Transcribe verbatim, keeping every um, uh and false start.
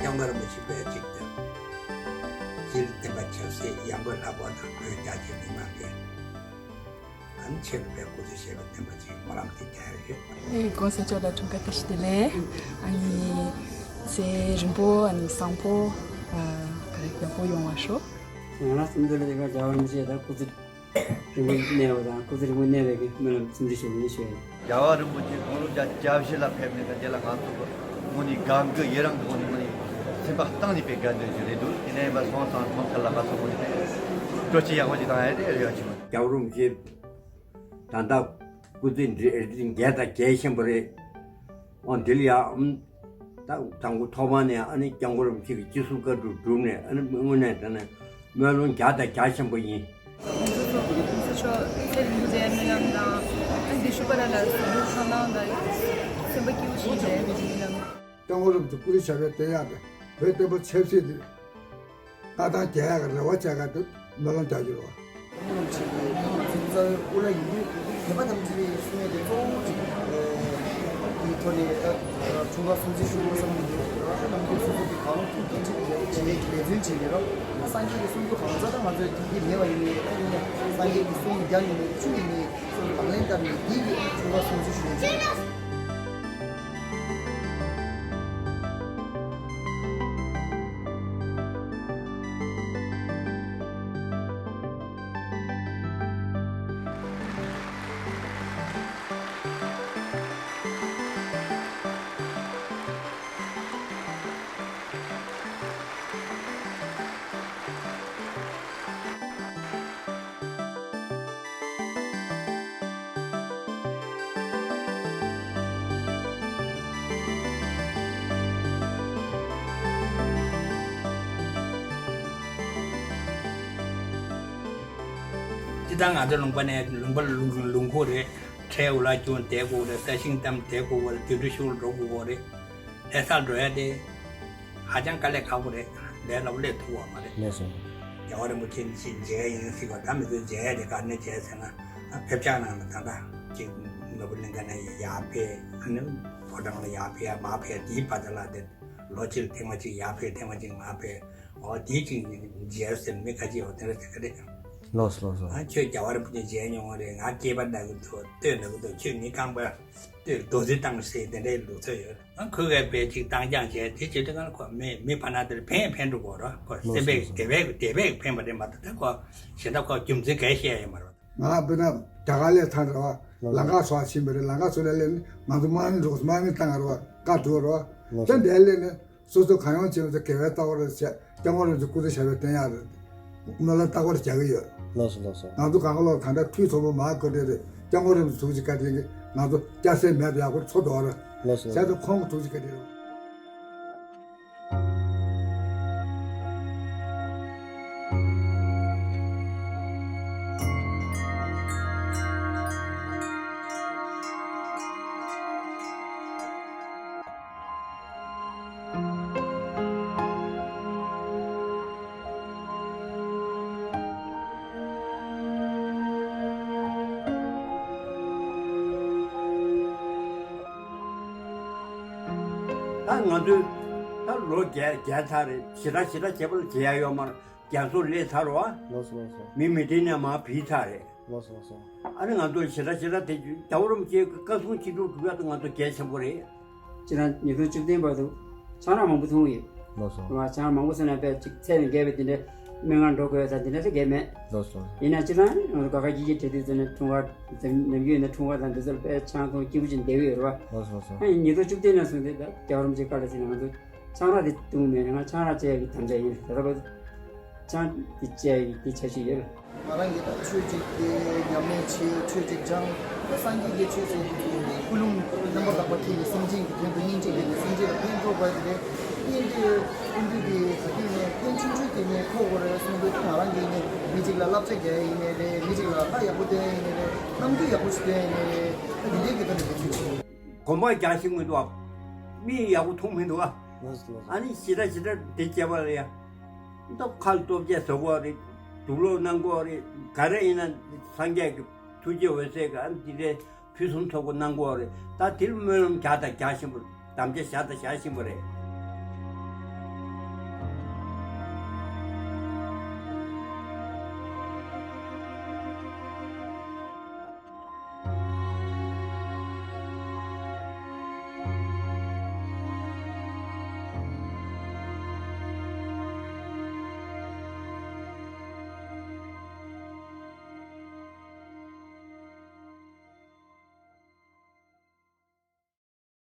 སྐྱབས་མགོན་རིན་པོ་ཆེ་དཔེ་གཅིག་ཏུ་སྤྱིར་བསྟན་པ་ཆབ་སྲིད་ཡར་འགོའི་ལྷ་པ་དང་བོད་རྒྱ་ཆེ་མི་མང་གིས་ཨ་ནི་ཆེད་དུ་དཔེ་སྐུ་ཚེ་ཞབས་པད་བརྟན་པ་ཅིག་སྨོན་ལམ་དེ་རྒྱག་ཡོད། ཨེ་༸གོང་ས་མཆོག་ལ་འཁྲུངས་སྐར་བཀྲ་ཤིས་བདེ་ལེགས། ཨ་ནི་ཚེ་རིང་པོ་ཨ་ནི་བཟང་པོ་ཨ་ག་རེ་ཡག་པོ་ཡོང་བ་ཤོག་ང་རང་སེམས་ཚོར་ལ་དེ་ག་རྒྱལ་བ་རིན་པོ་ཆེ་དང་སྐུ་ཚེ་རིང་པོ་གནས་པ་དང་སྐུ་ཚེ་རིང་པོ་གནས་པའི་གི་སྨོན་ལམ་སེམས་འདུན་ཞུ་ཡིན་ཞུ་ཡིན། རྒྱལ་བ་རིན་པོ་ཆེ་དགུང་ལོ་བརྒྱད་ཅུ་གྱ་བཞི་ལ་ཕེབས་ནས་ད་དེ་ལ་ང་ཚོ་གི་དངོས་གནས་སྒང་གི་ཡི་རང་གི་དངོས་གནས་དངོས་གནས་སེམས་པ་གཏིང་ནས་དཔེ་དགའ་འདོད་ཀྱི་རེད་འདུག་དེ་ནས་ཡིན་པ་སོང་ཙང་ཁོང་ཐད་ལ་ང་ཚོ་དངོས་གནས་དཔེ་སྤྲོ་སྐྱིད་ཡག་པོ་ཅིག་བཏང་ཡ་དེ་རེ་བ་ཆེན་པོ། རྒྱལ་བ་རིན་པོ་ཆེ་ད་ལྟ་སྐུ་ཚེ་འདི་བརྒྱ་དང་བརྒྱ་ཆེན་པོ་རེད། ཨོ་འདི་ལ་ཡ་ཨམ། ད་དང་པོ་ཐོག་མ་ནས་ཨ་ནི་སྐྱབས་མགོན་རིན་པོ་ཆེ་གི་སྤྱི་ཟུར་བཀའ་སྒྲུབ་བསྒྲུབས་ནས་ཨ་ནི་དངོས་གནས་དྲང་གནས་སྨོན་ལམ་བརྒྱ་དང་བརྒྱ་ཆེན་པོ་ཡིན། ང་ཚོ་ཚོགས་པ་གི་ཕུན་ཚོགས་མཆོག་ཚེ་རིང་པོ་མཛད་སྨོན་ལམ་དང་ཨ་འདི་ཤུ་པ་ལ་ལ་གཟུགས་པོ་ཐང་ཐང་དང་སེམས་པ་སྐྱིད་པོ་ཞིག་མཛད་སྨོན་ལམ། སྐྱབས་མགོན་རིན་པོ་ཆེ་སྐུ་ཚེ་ཞབས་པད་བརྟན་ཡག་དང་བོད་བསྟན་པ་ཆབ་སྲིད་དེ། ལྟ་སྟངས་རྒྱས་ཡག་གི་རེ་བ་བྱ་ག་དུ་སྨོན་ལམ་རྒྱག་རྒྱུ་རེད་བ། ཁོང་རྣམས་ཀྱིས་ཁོང་རང་ཚོའི་རྩ་བའི་དབུ་བླ་ཡིན་དུས་དད་པ་དམ་ཚིག་གསུང་ཡས་དེ་གཙོ་བོ་ཅིག་གི་ཐོག་ནས་ད་འཁྲུངས་སྐར་སྲུང་བརྩི་ཞུ་དགོས་བསམ་གྱི་འདུག་ར་ནམ་རྒྱུན་སོ་སོ་གི་གང་ཐུབ་ཐུབ་ཅིག་བྱེད་ཡས་ཀྱི་འབད་བརྩོན་བྱེད་ཀྱི་རོགས། ད་སངས་རྒྱས་ཀྱི་གསུང་རྒྱུ་གང་ཚ་ད་ང་ཚོས་དེང་གི་མེད་པ་ཡིན་ནའི་ད་ཡིན་ནའི་སངས་རྒྱས་ཀྱི་གསུང་བརྒྱ་ཡིན་ནའི་བཅུ་ཡིན་ནའི། སོ་སོ་དང་ལེན་བཏབ་ནས་འདི་གི་འཁྲུངས་སྐར་སྲུང་བརྩི་ཞུ་ཡས་བྱས། སྤྱིར་བཏང་ང་ཚོ་ལུང་པ་ནས་ལུང་པ་ལུང་ལུང་ཁུག་རེད། ཁྲལ་འུ་ལག་རྒྱུག་བསྡད་དགོས་རེད། ས་ཞིང་བཏབ་བསྡད་དགོས་རེད། དུད་འགྲོ་ཞིག་ལ་འགྲོ་དགོས་རེད། ལྷ་སར་འགྲོ་ཡ་དེ་ཧ་ཅང་དཀའ་ལས་ཁག་པོ་རེད། ལས་སླ་པོ་ལས་ཐུབ་པ་མ་རེད། ལགས་སོ། རྒྱལ་བ་རིན་པོ་ཆེ་ཞིག་མཇལ་ཡིན་ཟེར་བ་ད་མི་ཚོས་མཇལ་ཡ་དེ་ག་ནས་མཇལ་ཟེར་ན་ཕེབས་ཆག་ནང་ལ་ད་ལྟ་ཅིག་ནོར་བུ་གླིང་ཁ་ནས་ཡར་ཕེབས་ཨ་ནི་ཕོ་བྲང་ལ་ཡར་ཕེབས་ཡ་མར་ཕེབས་ཡ་དེའི་བར་དུ་ལ་དེ་ལོ་གཅིག་ཐེངས་མ་གཅིག་ཡར་ཕེབས་ཐེངས་མ་གཅིག་མར་ཕེབས་ཨོ་དེའི་ཅིག་མཇལ་ཟེར་མི་ཁ་ཅིག་ཡོད་དེ་འདྲ་ཟེར་གི་རེད། ལགས་སོ་ལགས་སོ། ཨ་ཁྱོད་རྒྱལ་བ་རིན་པོ་ཆེ་མཇལ་མྱོང་བ་རེད། ང་སྐྱེས་པ་ན་གི་འདུག་ལྟོས་ན་གི་འདུག་ཁྱོད་མི་རྐང་པ་ལྟོས་རྡོ་རྫི་བཏང་ཟེར་དེ་འདྲའི་ལུགས་སྲོལ་ཡོད། ཨ་ཁོས་གས་པའི་ཅིག་བཏང་རྐྱང་བྱས་དེ་བྱེད་དུས་ང་ཁོ་མི་མི་ཕ་ན་དེར་ཕན་ཕན་འགྲོ་གོ་རོ། ཁོ་སེམས་པས་དེ་བས་དེ་བས་ཕན་པ་རེད་མ་གཏོགས་ད་ཁོ་གཞན་དག་ཁོ་རྒྱུ་མཚན་གས་བཤད་ཡོད་མ་རེད། ང་དཔེར་ན་རྒྱ་གར་ལས་ཐང་རེད་བ། ལམ་ཁ་སོགས་ཕྱིན་པ་རེད། ལམ་ཁ་སོགས་ལས་ལས་ནི་ང་ཚོ་དམག་མི་འགྲོ་དམག་མི་བཏང་རེད་བ། བཀའ་སྒྲུབ་རེད་བ། ལགས་དེ་འདྲའི་ལས་ནི་སོ་སོ་གང་ཡོང་བྱེད་ན་ཚོ་དགེ་བའི་རྟགས་བར་བྱས་སྐྱབས་མགོན་རིན་པོ་ཆེ་སྐུ་ཚེ་ཞབས་པད་བརྟན་ཡག་རེད། སྨོན་ལམ་རྟག་པར་རྒྱག་གི་ཡོད། ལགས་སོ་ལགས་སོ། ང་ཚོ་གང་ག་ལོག་གང་འདྲ་འཐུས་ཚོགས་པ་མང་དགོས་འདྲ་རེད། སྐྱབས་མགོན་རིན་པོ་ཆེ་ཐུགས་རྗེ་བཀའ་དྲིན་གྱིས་ང་ཚོ་སྐྱ་སེར་མེད་པ་ཡག་པོ་འཚོ་དོགས་རེད། ལགས་སོ་ལགས་སོ། བྱས་ཙང་ཁོང་གི་ཐུགས་རྗེ་བཀའ་དྲིན་རེད། ད་ང་ཚོས་ད་ལོ་བརྒྱད་བརྒྱད་ཚར་རེད། ཞེ་དྲག་ཞེ་དྲག་བྱེད་པ་ལ་བྱེད་ཡ་ཡོད་མ་རེད། རྒྱ་མཚོ་ལས་ཚར་བ། ལགས་སོ་ལགས་སོ། མི་མི་དེ་ནས་མར་བིས་ཚར་རེད། ལགས་སོ་ལགས་སོ། ཨ་ནི་ང་ཚོ་ཞེ་དྲག་ཞེ་དྲག་དེ་རྒྱལ་བ་རིན་པོ་ཆེའི་བཀའ་གསུང་ཅི་སྒྲུབ་སྒྲུབ་ཡ་དེ་ང་ཚོ་གལ་ཆེན་པོ་རེད། སྤྱིར་བཏང་ཉིས་སྟོང་བཅུ་བདུན་བར་དུ་ཆང་རག་མང་པོ་འཐུང་གི་ཡོད། ལགས་སོ། ཆང་རག་མང་པོ་ཟེར་ན་དཔེ་ཅིག་ཚད་ནས་བརྒལ་བའི་དེ་འདྲའི་སྨན་ཁང་འགྲོ་དགོས་ཡ་དང་དེ་འདྲ་ཚོ་གལ་མེད། ལགས་སོ། ཡིན་ན་སྤྱིར་བཏང་ང་ཚོ་དགའ་དགའ་སྐྱིད་སྐྱིད་བྲལ་དུས་ཚོད་ནས་འཁྲུངས་སྐར་ནམ་རྒྱུན་ནས་འཁྲུངས་སྐར་དང་དེ་ཚོར་དཔེ་ཆང་འཐུང་སྐྱིད་པོ་ཅིག་བསྡད་ཀྱི་ཡོད་རེད་བ། ལགས་སོ་ལགས་སོ། ཨ་ནི་ཉིས་སྟོང་བཅུ་བདུན་ནས་བཟུང་སྟེ་ད་རྒྱལ་བ་རིན་པོ་ཆེའི་བཀའ་ལ་གཟིགས་ན་ང་ཚོ་ཆང་རག་དེ་འཐུང་མེད་ན་ང་ཆང་རག་བཅད་ཡག་གི་དམ་བཅའ་ཡིན། ད་ལྟ་བར་དུ་ཆང་དེ་བཅད་ཡག་གི་འཆར་གཞི་ཡོད་རེད། ང་རང་གིས་ད་ཆོས་ཅིག་དེ་ཉམས་ལེན་བྱེད། ཆོས་ཅིག་སྦྱང་། ད་སངས་རྒྱས་ཀྱི་ཆོས་ཅིག་ཀུན་སློང་རྣམ་པར་དག་པ་ཁྱེར་ནས་སེམས་ཅན་གྱི་དོན་དུ་སྙིང་རྗེ་བསྐྱེད་ནས་སེམས་ཅན་ལ་ཕན་ཐོགས་པ་དེ་རེད། སྙིང་རྗེ་ཀུན་འདུས་ཀྱི་ད་དུས་ནས་ཕན་ཆུང་ཆུང་དེ་ནས་ཐོགས་དགོས་རེད་གསུངས་དུས་ད་ང་རང་གིས་ནས་མི་གཅིག་ལ་བསླབ་བྱ་རྒྱག་ཡ་ཡིན་ནའི་རེད། མི་གཅིག་ལ་ལྷ་ཡག་པོ་སྟོན་ཡ་ཡིན་ནའི་རེད། རྣམ་འགྱུར་ཡག་པོ་ཞིག་སྟོན་ཡ་ཡིན་ནའི་རེད། ད་དེ་འདྲའི་གི་ཐོག་ནས་འབད་བརྩོན་བྱེད། གོམ་པ་རྒྱག་ཤེས་མི་འདུག་ཨ། མི་ཡག་པོ་མཐོང་མི་འདུག་ཨ། ལགས་སོ་ལགས་སོ། ཨ་ནི་ཞེ་དྲག་ཞེ་དྲག་དེ་བྱས་པ་ལ་ཡ། ད་ཁ་ལ་ལྟོ་ཆས་བཟོ་དགོས་རེད། དུག་ལོག་གནང་དགོས་རེད། ག་རེ་ཡིན་ན་སངས་རྒྱས་ཀྱི་ཐུགས་རྗེ་འོད་ཟེར་གྱིས་ཨ་ནི་དེ་འདྲའི་ཕུན་སུམ་ཚོགས་པོ་གནང་དགོས་རེད། ད་དེ་ལ་སྨོན་ལམ་རྒྱག་དང་རྒྱག་བཞིན་པ་རེད། དམ་བཅའ་བཞག་དང་བཞག་བཞིན་པ་རེད།